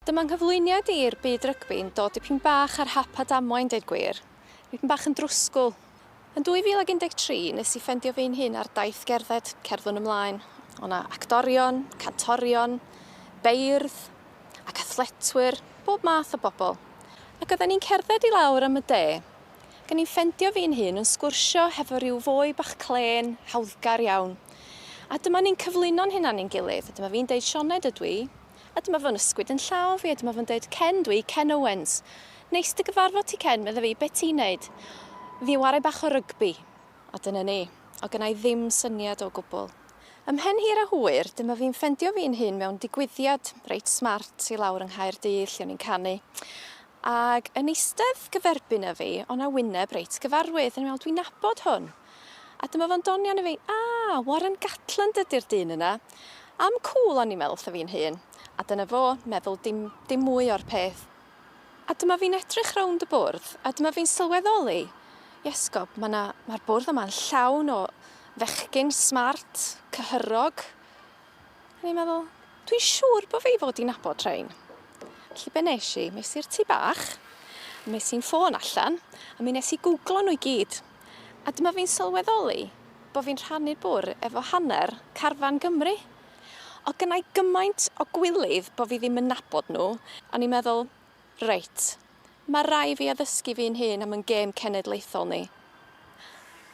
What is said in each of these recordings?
Dyma nghyflwyniad i i'r byd rygbi'n dod dipyn bach ar hap a damwain deud gwir. Dipyn bach yn drwsgwl. Yn 2013 nes i ffendio fi'n hun ar daith gerdded Cerddwn Ymlaen. O' 'na actorion, cantorion, beirdd ac athletwyr, bob math o bobl. Ac oedden ni'n cerdded i lawr am y de, ac o'n i'n ffendio fi'n hun yn sgwrsio hefo rhyw foi bach clên, hawddgar iawn. A dyma ni'n cyflwyno'n hunan i'n gilydd, a dyma fi'n deud Sioned ydw i, A dyma fo'n ysgwyd yn llaw fi a dyma fo'n deud, Ken dwi, Ken Owens. Neis dy gyfarfod ti Ken, medda fi, be ti'n neud? Fi'n ware bach o rygbi. A dyna ni. O gynna i ddim syniad o gwbl. Ymhen hir a hwyr, dyma fi'n ffendio fi'n hun mewn digwyddiad reit smart i lawr yng Nghaerdydd lle o'n i'n canu. Ag yn eistedd gyferbyn â fi, o' 'na wyneb reit gyfarwydd, o'n i'n meddwl, dwi'n nabod hwn. A dyma fo'n donio arno fi, ah, Warren Gatland ydy'r dyn yna. Am cŵl, o'n i'n meddwl wrtho fi'n hun. A dyna fo, meddwl dim, dim mwy o'r peth. A dyma fi'n edrych rownd y bwrdd, a dyma fi'n sylweddoli, Iesgob, mae 'na, mae'r bwrdd yma'n llawn o fechgyn smart, cyhyrog. A ni'n meddwl, dwi'n siŵr bod fi fod i nabod rhain. Felly be nes i, mes i'r tŷ bach, mes i'n ffôn allan, a mi nes i gwglo nhw i gyd. A dyma fi'n sylweddoli bo fi'n rhannu'r bwr efo hanner carfan Gymru. O'dd gynna i gymaint o gwilydd bo fi ddim yn nabod nhw, a o'n i'n meddwl, reit, ma' rai' fi addysgu fi'n hun am 'yn gêm cenedlaethol ni.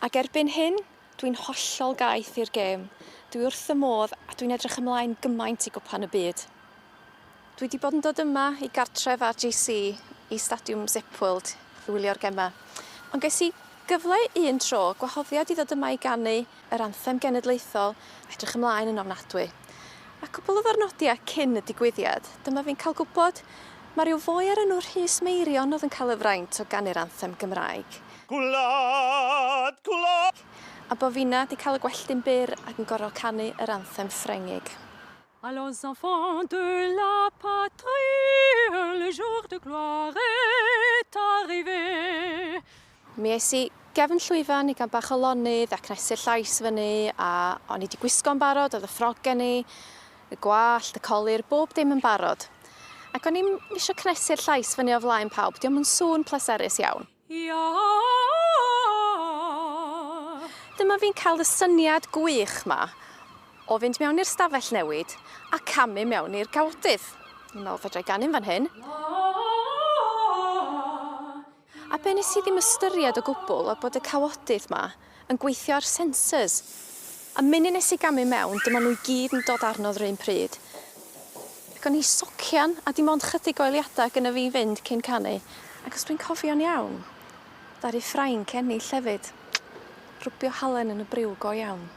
Ac erbyn hyn, dwi'n hollol gaeth i'r gêm. Dwi wrth 'y modd a dwi'n edrych ymlaen gymaint i Gwpan y Byd. Dwi 'di bod yn dod yma i gartref RGC i Stadiwm Zip World i wylio'r gema. Ond ges i gyfle un tro, gwahoddiad i ddod yma i ganu yr anthem genedlaethol, edrych ymlaen yn ofnadwy. A cwpl o ddwrnodia cyn y digwyddiad, dyma fi'n cael gwybod ma' rhyw foi ar enw Rhys Meirion oedd yn cael y fraint o ganu'r anthem Gymraeg. Gwlad, gwlad! A bo finna 'di cael y gwelltyn byr ac yn gorfod canu yr anthem Ffrengig. Allons enfants de la patrie, le jour de gloire est arrivé. Mi es i gefn llwyfan i gael bach o lonydd a cnesu'r llais fyny a o'n i 'di gwisgo'n barod, oedd y ffrog gen i, y gwallt, y colur, bob dim yn barod. Ac o'n i'm isio cnesu'r llais fyny o flaen pawb, dio'm yn sŵn pleserus iawn. Ia. Dyma fi'n cael y syniad gwych 'ma o fynd mewn i'r stafell newid a camu mewn i'r gawodydd. Ni'n meddwl fedra i ganu'n fan hyn. A be nes i ddim ystyried o gwbl oedd bod y cawodydd 'ma yn gweithio ar sensors. A munud nes i gamu mewn, dyma nhw i gyd yn dod arno yr un pryd. Ac o'n i socian, a dim ond chydig o eiliadau gynna fi i fynd cyn canu. Ac os dwi'n cofio'n iawn, ddaru Ffrainc ennill hefyd. Rwbio halen yn y briw go iawn.